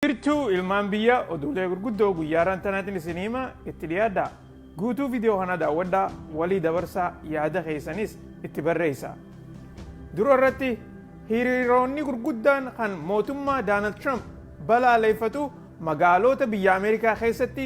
Jirtuu ilmaan biyya, oduulee gurguddoo guyyaa har'aan tanaatiin isin hima, itti dhiyaadha. Guutuu viidiyoo kanaa daawwadhaa, walii dabarsaa, yaada keessanis itti barreessaa. Dura irratti hiriiroonni gurguddaan kan mootummaa Daanald Tiraamp balaaleeffatu magaalota biyya Ameerikaa keessatti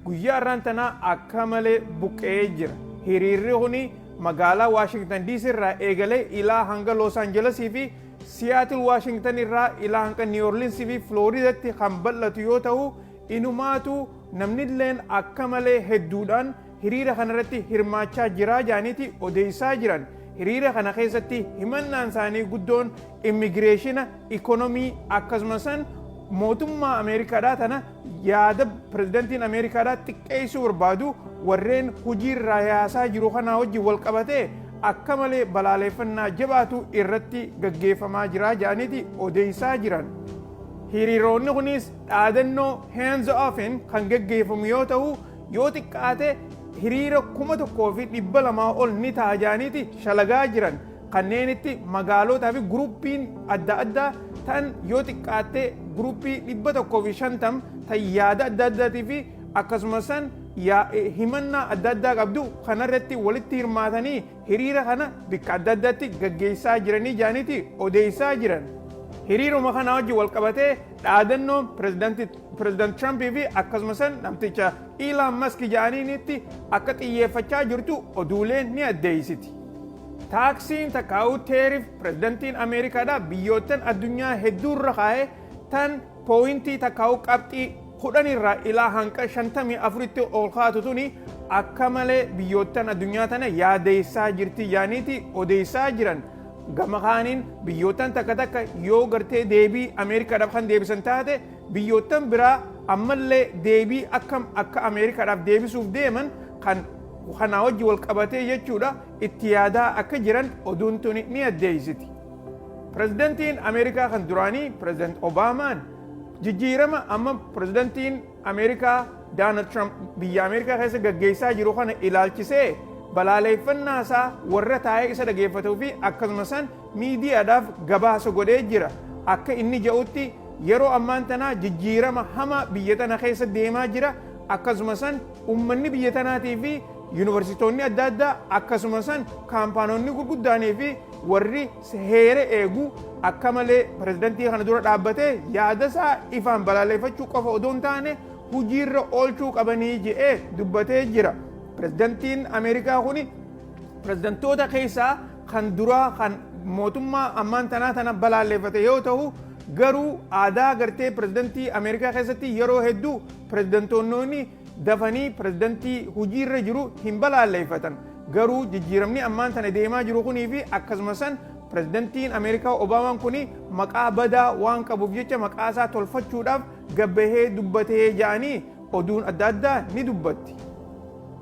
guyyaa har'aan tanaa akka malee buqqa'ee jira. Hiriirri kuni magaalaa Waashingtan DC irraa eegalee ilaa hanga Los Angelesii fi Siyaatil Waashingtan irraa ilaa hanga New Orleans fi Flooridatti kan bal'atu yoo ta'u, inumaatu namnilleen akka malee hedduudhaan hiriira kanarratti hirmaachaa jiraa jaaniiti odeessaa jiran. Hiriira kana keessatti himannaan isaanii guddoon immigireeshina, ikonomii, akkasumas mootummaa Ameerikaadhaa tana yaada pirezidantiin Ameerikaadhaa xiqqeessuu barbaadu warreen hojiirraa yaasaa jiru kanaa wajjin wal qabatee akka malee balaaleeffannaa jabaatu irratti gaggeeffamaa jiraa jedhaniiti odeessaa jiran. Hiriiroonni kunis dhaadannoo "Hands Off'n kan gaggeeffamu yoo ta'u, yoo xiqqaate hiriira 1200 ol ni ta'a jedhaniiti shalagaa jiran. Kanneenitti magaalotaa fi guruppiin adda addaa tan yoo xiqqaatte guruppii 150 tan yaada adda addaatii fi akkasumas himannaa adda addaa qabdu kanarratti walitti hirmaatanii hiriira kana bikka adda addaatti gaggeessaa jiranii jedhaniiti odeessaa jiran. Hiriiruma kana wajjin wal qabatee dhaadannoon pirezidaant Tirampii fi akkasumas namticha Elon Musk jedhaniinitti akka xiyyeeffachaa jirtu oduuleen ni addeessiti. Taaksiin takkaa'uu tariff pirezidantiin Ameerikaadhaa biyyoottan addunyaa hedduurra kaa'e tan pooyintii takkaa'uu qabxii 10 irraa ilaa hanqa 54tti ol kaatu tuni akka malee biyyoottan addunyaa tana yaadeessaa jirti yaaniiti odeessaa jiran. Gama kaaniin biyyoottan takka takka yoo gartee deebii Ameerikaadhaaf kan deebisan taate, biyyoottan biraa ammallee deebii akkam akka Ameerikaadhaaf deebisuuf deeman kan kanaa wajji wal qabatee jechuudha itti yaadaa akka jiran oduun tuni ni addeessiti. Pirezidantiin Ameerikaa kan duraanii Pireezidant Obaamaan jijjiirama amma pirezidantiin Ameerikaa Doonaald Tiraamp biyya Ameerikaa keessa gaggeessaa jiru kana ilaalchisee balaaleeffannaa isaa warra taa'ee isa dhageeffatuu fi akkasumas miidiyaadhaaf gabaasa godhee jira. Akka inni jedhutti, yeroo ammaan tanaa jijjiirama hamaa biyya tana keessa deemaa jira. Akkasumas uummanni biyya tanaatii fi yuunivarsiitonni adda addaa, akkasumas kaampaanonni gurguddaanii fi warri heera eegu akka malee pirezidantii kana dura dhaabbatee yaada isaa ifaan balaaleffachuu qofa odoo hin taane hojiirra oolchuu qabanii je'ee dubbatee jira. Pirezidantiin Ameerikaa kuni pirezidantoota keessaa kan duraa kan mootummaa ammaan tanaa tana balaaleffate yoo ta'u, garuu aadaa gartee pirezidantii Ameerikaa keessatti yeroo hedduu pirezidantoonni dafanii pirezidantii hojiirra jiru hin balaaleffatan. Garuu jijjiiramni ammaan tana deemaa jiru kunii fi akkasumas pirezidantiin Ameerikaa Obaamaan kuni maqaa badaa waan qabuuf jecha maqaa isaa tolfachuudhaaf gabbahee dubbatee ja'anii oduun adda addaa ni dubbatti.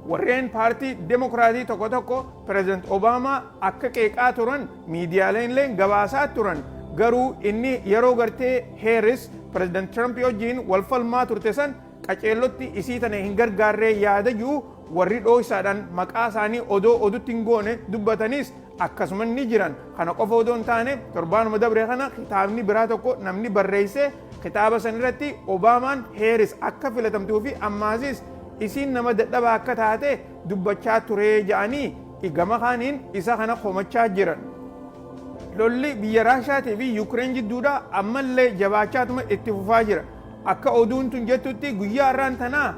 Warreen paartii Demokiraatii tokko tokko pireezidant Obaamaa akka qeeqaa turan miidiyaaleen illee gabaasaa turan. Garuu inni yeroo gartee Heeris pireezidant Tiraamp wajjin wal falmaa turte san qaceellotti isii tana hin gargaarree yaada jiru warri dhooysaadhaan maqaa isaanii odoo odutti hin goone dubbatanis akkasuma ni jiran. Kana qofa odoo hin taane, torbaanuma dabre kana kitaabni biraa tokko namni barreesse kitaaba san irratti Obaamaan Heeris akka filatamtuu fi ammaasis isiin nama dadhabaa akka taate dubbachaa turee ja'anii gama kaaniin isa kana komachaa jiran. Lolli biyya Raashaatii fi Yukireen jidduudha ammallee jabaachaatuma itti fufaa jira. Akka oduun tun jettutti, guyyaa har'aan tanaa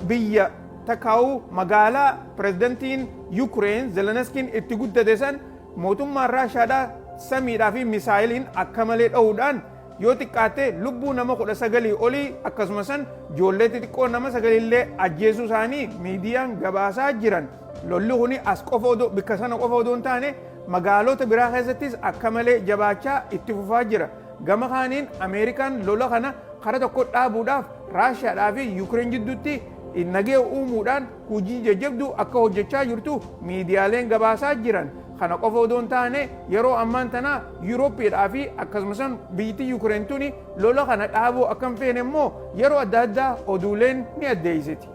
biyya takkaa'uu magaalaa pirezidantiin Yukireen Zelenskiin itti guddate san mootummaan Raashaadhaa samiidhaa fi misaayiliin akka malee dha'uudhaan yoo xiqqaatte lubbuu nama 19 olii, akkasumas ijoollee xixiqqoo nama sagalillee ajjeesuu isaanii miidiyaan gabaasaa jiran. Lolli kuni as qofa odoo bikka sana qofa odoo hin taane magaalota biraa keessattis akka malee jabaachaa itti fufaa jira. Gama kaaniin Ameerikaan lola kana kara tokko dhaabuudhaaf Raashiyaadhaa fi Yukireen jidduutti nagee uumuudhaan hojii jajjabduu akka hojjechaa jirtu miidiyaaleen gabaasaa jiran. Kana qofa odoo hin taane, yeroo ammaan tana Yuurooppiidhaa fi akkasumas biyyattii Yukireen tuni lola kana dhaabuu akka hin feene immoo yeroo adda addaa oduuleen ni addeessiti.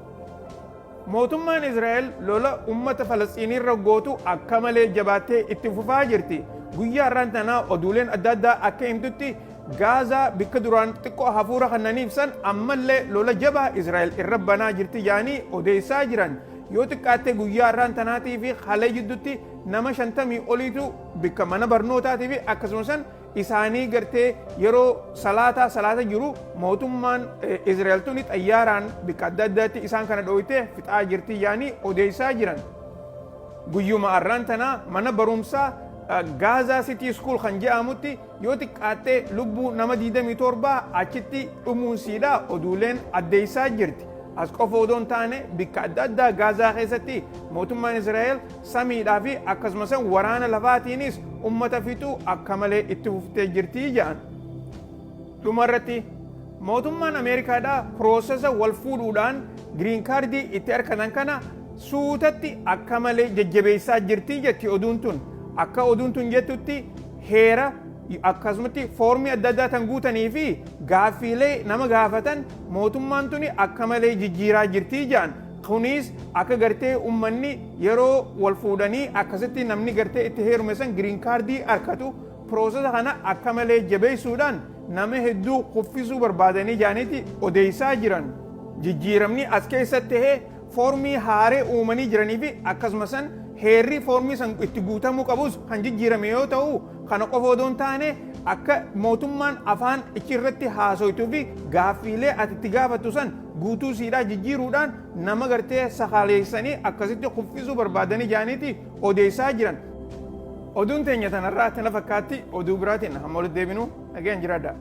Mootummaan Israa'el lola uummata Falasxiinirra gootu akka malee jabaattee itti fufaa jirti. Guyyaa har'aan tanaa oduuleen adda addaa akka himtutti, Gaazaa bikka duraan xiqqoo hafuura kannaniif san ammallee lola jabaa Israa'el irra banaa jirti jaanii odeessaa jiran. Yoo xiqqaatte guyyaa har'aan tanaatii fi halee jidduutti nama 50 oliitu bikka mana barnootaatii fi akkasuma san isaanii gartee yeroo salaataa salaata jiru mootummaan Israa'el tuni xayyaaraan bikka adda addaatti isaan kana dhooytee fixaa jirti jaanii odeessaa jiran. Guyyuma har'aan tanaa mana barumsaa Gaazaa City School kan jedhamutti yoo xiqqaattee lubbuu nama 27 achitti dhumuunsiidha oduuleen addeessaa jirti. As qofa odoo hin taane, bikka adda addaa Gaazaa keessatti mootummaan Israa'el samiidhaa fi akkasumas waraana lafaatiinis ummata fixuu akka malee itti fuftee jirti jedhan. Dhuma irratti, mootummaan Ameerikaadhaa process wal fuudhuudhaan green card itti argatan kana suutatti akka malee jajjabeessaa jirti jetti oduun tun. Akka oduun tun jettutti, heera akkasumatti foormii adda addaa tan guutanii fi gaaffiilee nama gaafatan mootummaan tuni akka malee jijjiiraa jirti jedhan. Kunis akka gartee ummanni yeroo wal fuudhanii akkasitti namni gartee itti heerume san green card argatu process kana akka malee jabeessuudhaan nama hedduu kuffisuu barbaadanii jaaniiti odeessaa jiran. Jijjiiramni as keessatti tahee foormii haaree uumanii jiranii fi akkasuma san heerri foormii san itti guutamuu qabus kan jijjiirame yoo ta'u, kana qofa odoo hin taane, akka mootummaan afaan ichi irratti haasoytuu fi gaaffiilee ati itti gaafattu san guutuu siidhaa jijjiiruudhaan nama gartee sakaaleessanii akkasitti kuffisuu barbaadanii jaaniiti odeessaa jiran. Oduun teenya tanarraa tana fakkaatti. Oduu biraatiin hamma walitti deebinu nagayaan jiraadha.